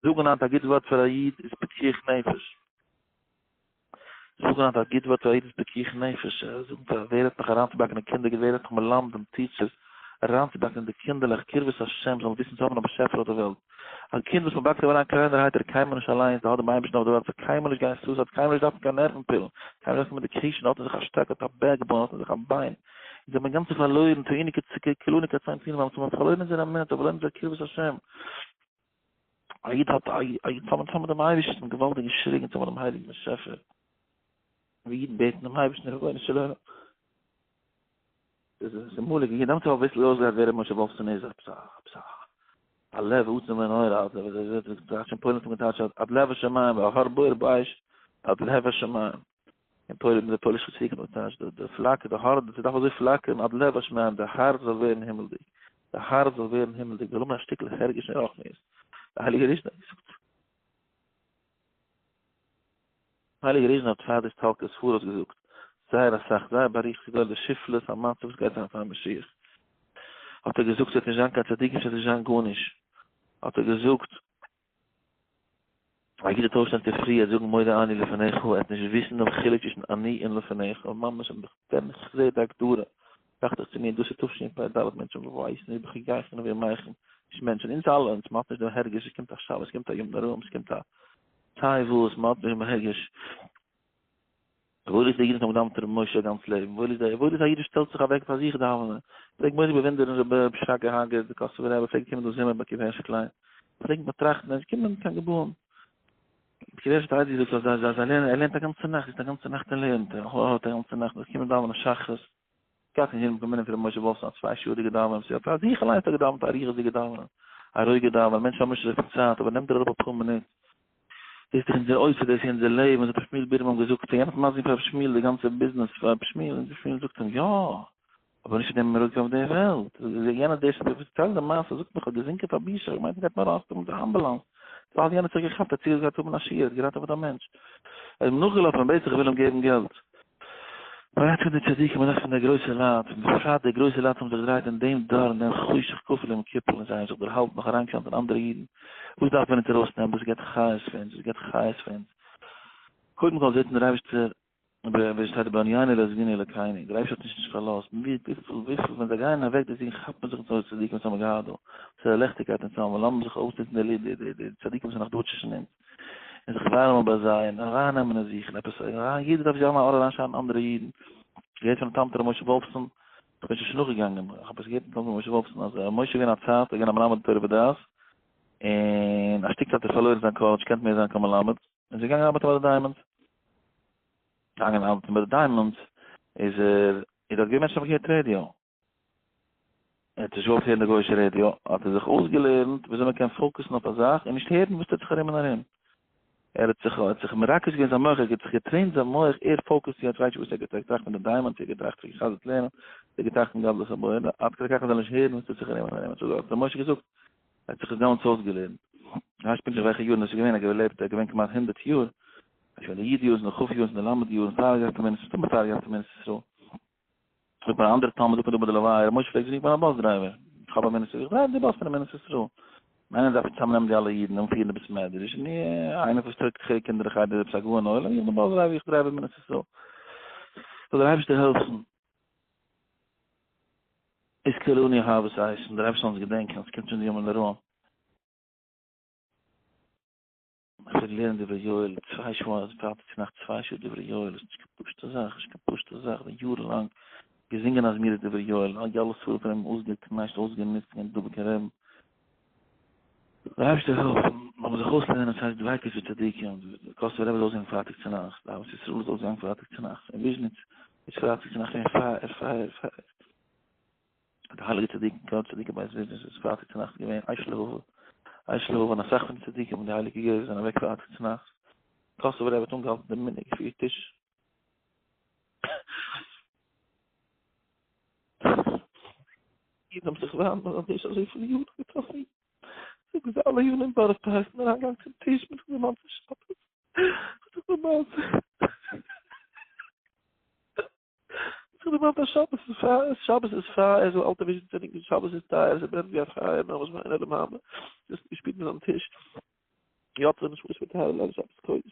זאגן היינט א גוט ווארט פאר א איד איז פיקוח נפש. זאגן היינט א גוט ווארט פאר א איד איז פיקוח נפש. זאגן פאר ווער האט נאך אריינצובאקן אין קינדער ווער האט נאך מלמדים teachers אריינצובאקן אין די קינדערלעך קרבת השם זאלן וויסן צו האבן א באשעפער אויף די וועלט. א קינד וואס מ'באקט אים אריין קליינערהייט ער איז קיינמאל נישט אליינס ער האט דעם אייבערשטן אויף די וועלט ער וועט קיינמאל נישט גיין suicide קיינמאל נישט דארפן קיין נערוון פילן קיינמאל נישט דארפן medication האט אין זיך א שטארק האט א backbone האט אין זיך א ביין. אונז האבן אינגאנצן פארלוירן תעינו כולנו כצאן תמימים אונז האבן פארלוירן אונזער אמונה אונז האבן פארלוירן אונזער קרבת השם. א איד האט א איד צאמען צאמען דעם אייבערשטן, געוואלדיג געשריגן צאמען דעם הייליגן באשעפער, ווי אידן בעטן דעם אייבערשטן רבונו של עולם, דאס איז אמאליגע אידן, דעמאלטס האב איך אביסל אויסגעהערט ווער ר' משה וואלפסאן איז, עפעס א עפעס א א לב עצום ונורא, עד שוין פוילן האט מען געטייטשט עד לב השמים, וההר בוער באש עד לב השמים. אין פוילן מיט די פוילישע צדיקים האט געטייטשט די פלאקער די הארץ ס'דארף אזוי פלאקערן עד לב השמים די הארץ זאל ווערן הימלדיג די הארץ זאל ווערן הימלדיג זאל האבן א שטיקל הרגש אין רוחניות די הייליגע ריזשינער האט געזאגט הייליגע ריזשינער האט פאר די הסתלקות פאראויס געזאגט זייער אסאך זייער באריכות גדול די שפלות המצב וואס גייט זיין פאר משיח האט ער געזאגט ס'וועט נישט זיין קיין צדיקים ס'וועט נישט זיין גארנישט האט ער געזאגט א איד וועט אויפשטיין צופרי ער וועט זאגן מודה אני לפניך ער וועט נישט וויסן דעם חילוק צווישן אני און לפניך ממש ווען איך זעה די הגדרה טראכט איך צו מיר דאס איז תשפ ד מענטשן ווייסן נישט בחייכון וביומיכון נישט מענטשן אונז אלע אונז מ'האט נישט דעם הרגש עס קומט א שבת עס קומט א יום נורא עס קומט א סיי וואס מ'האט נישט דעם הרגש. וואויל איז די איד וואס האט געדאווענט ר' משה א גאנץ לעבן, וואויל איז די, וואויל איז א איד וואס שטעלט זיך אוועק פאר זיך דאווענען, פלעג מורא'דיג באוואונדערן ר' שרגא האגער די קאסובער רבי פלעגט קומען דא זומער ביי עקיבא הערש קליין, פלעגט באטראכטן ער איז געקומען קיין גבעון, עקיבא הערש האט אייביג געזאגט אז אז ער לערנט ער לערנט א גאנצע נאכט, זיצט א גאנצע נאכט און לערנט, ער האט א גאנצע נאכט, ער איז געקומען דאווענען שחרית, געהאט אין זינען פון ר' משה וואלפסאן א צוויי שעה'דיגע דאווענען, וואס ער האט פאר זיך אליינס האט געדאווענט א אריכות'דיגע דאווענען, א רואיגע דאווענען, מענטשן האבן נישט אזויפיל צייט, אבער נעם דיר אראפ אפאר מינוט, דאס איז דאך אונזער אוצר, דאס איז אונזער לעבן, וואס האט ר' שמואל בירנבוים געזאגט, יענער האט מסביר פאר ר' שמואל די גאנצע ביזנעס פאר ר' שמואל, און ר' שמואל זאגט אים, יא, אבער נישט פון דעם איז מען אראפגעקומען אויף די וועלט, יענער דער וואס פארציילט די מעשה זאגט מיך האט געזינקען פאר בושה, איך מיין מ'גייט מיר ארויסטראגן מיט די אמבולאנס, ווייל יענער האט זיך געכאפט אז צו גייט האבן א שיעור, האט געראטעוועט א מענטש, ער איז אים נאכגעלאפן און בעט זיך איך וויל אים געבן געלט. מען רעדט פון די צדיקים, מען רעדט פון די גרויסע לייט, און בפרט די גרויסע לייט האבן זיך געדרייט אין דעם דור, אין דעם חושך כפול ומכופל, און זיי האבן זיך דערהאלטן נאך אריינגעקלאמט אין אנדערע אידן, וואס דארף מען אונז ארויסנעמען, וואס געבט חיות פאר אונז, וואס געבט חיות פאר אונז, קודם כל זעט מען דער אייבערשטער, ווי עס שטייט בענינו לא עזבינו אלוקינו, דער אייבערשטער האט אונז נישט פארלאזט, וויפיל וויפיל ווען זיי גייען אוועק די זין כאפט מען זיך אונז אויס צדיקים וואס האבן געהאט דא, ס'איז א לעכטיגקייט אונז האבן, לאמיר זיך אויסנוצן די די די צדיקים וואס איז נאך דא צווישן אונז, און זיך ווארעמען ביי זיי און ארייננעמען אין זיך און עפעס אריין, יעדער דארף זיין א אור אריינשיינען אנדערע אידן, געהערט פון תלמיד ר' משה וואלפסאן, איך בין שוין נאכגעגאנגען, איך האב עס געהערט פון תלמיד ר' משה וואלפסאן אז ר' משה איז געווען א צייט, ער איז געווען א מלמד תורה ודעת, און א שטיק צייט האט ער פארלוירן זיין קול, האט נישט געקענט מער זיין קיין מלמד, און איז געגאנגען ארבעטן ביי די diamonds. געגאנגען ארבעטן ביי די diamonds, איז ער, איז דארט געווען מענטשן האבן געהערט רעדיא. ער האט נישט געוואלט הערן די גוי'אישע רעדיא, האט ער זיך אויסגעלערנט וויאזוי מען קען focus ן אויף א זאך און נישט הערן וואס טוט זיך ארום און ארום. ער האט זיך, האט זיך מרכז געווען זיין מח, ער האט זיך געטרעינט זיין מח, ער focus ט יעצט, ווייסט נישט וואס ער האט געטראכט פון די diamonds, ער האט געטראכט פון חזר'ט לערנען, ער האט געטראכט פון גדלות הבורא, עד כדי כך ער זאל נישט הערן וואס טוט זיך ארום און ארום. האט ר' משה געזאגט, ער האט זיך עס דעמאלטס אויסגעלערנט. איך ווייס נישט פונקטליך וועלכע יארן עס איז געווען, ער האט געלעבט, ער איז געווען כמעט הונדרעט יאר, איך ווייס די י' יארן, די כ' יארן, די ל' יארן, פאר ער גייט קיין מדינת ישראל, פאר ער גייט קיין מדינת ישראל. זאגט מיר א אנדערע תלמיד, זאגט מיר דא ביי די לוויה, ר' משה פלעגט זאגן איך בין א bus driver, איך האב א מדינת ישראל, איך drive די באס פון די מדינת ישראל. איינער דארף צוזאמנעמען די אלע אידן און פירן די בית מדרש, און איינער וואס טראגט קינדער אין חדר איז עפעס א גאון עולם, איך בין bus driver, איך drive אין מדינת ישראל. זאל דער אייבערשטער העלפן. יזכרוני אהבת אש, און דער אייבערשטער זאל אונז געדענקען אז ס'קומט שוין די ימים נוראים. איך פלעג לערנען דברי יואל צוויי שעה פרייטאג צו נאכט צוויי שעה דברי יואל איז נישט קיין פשוטע זאך, נישט קיין פשוטע זאך, כ'בין יארן לאנג געזינגען א זמירות דברי יואל, אלע ספרים פון אים אויסגעקנייטשט אויסגענוצט געווען דבוק אין רעבן. דער אייבערשטער העלפן לאמיר זיך אויסלערנען וואס הייסט דביקות בצדיקים, די קאסובער רבי איז אויסגעגאנגען פרייטאג צו נאכט, די אהבת ישראל איז אויסגעגאנגען פרייטאג צו נאכט, אין וויזשניץ איז פרייטאג צו נאכט געווען פייער פייער פייער, די הייליגע צדיקים כ ק צדיקי בית וויזשניץ איז פרייטאג צו נאכט געווען אש להבה אש להבה און אסאך פון די צדיקים און די הייליגע געווער זענען אוועק פרייטאג צו נאכט, קאסובער רבי האט אנגעהאלטן די מנהג געפירט טיש. אידן האבן זיך ווארעם און נישט אזויפיל יארן געטראפן זאגן זיי אלע יארן אין בארא פארק און אריינגעגאנגען צום טיש מיט די דערמאנטע שבת האט זיך דערמאנט זיך דערמאנט אז שבת איז פאר שבת איז פאר זאל אלטע וויזשניצער זינגען שבת איז טייער ס'ברענט ווי א פייער נאר וואס מיינער למעלה דאס געשפירט מיט זיין טיש. יצא נשמתו בטהרה ליל שבת קודש.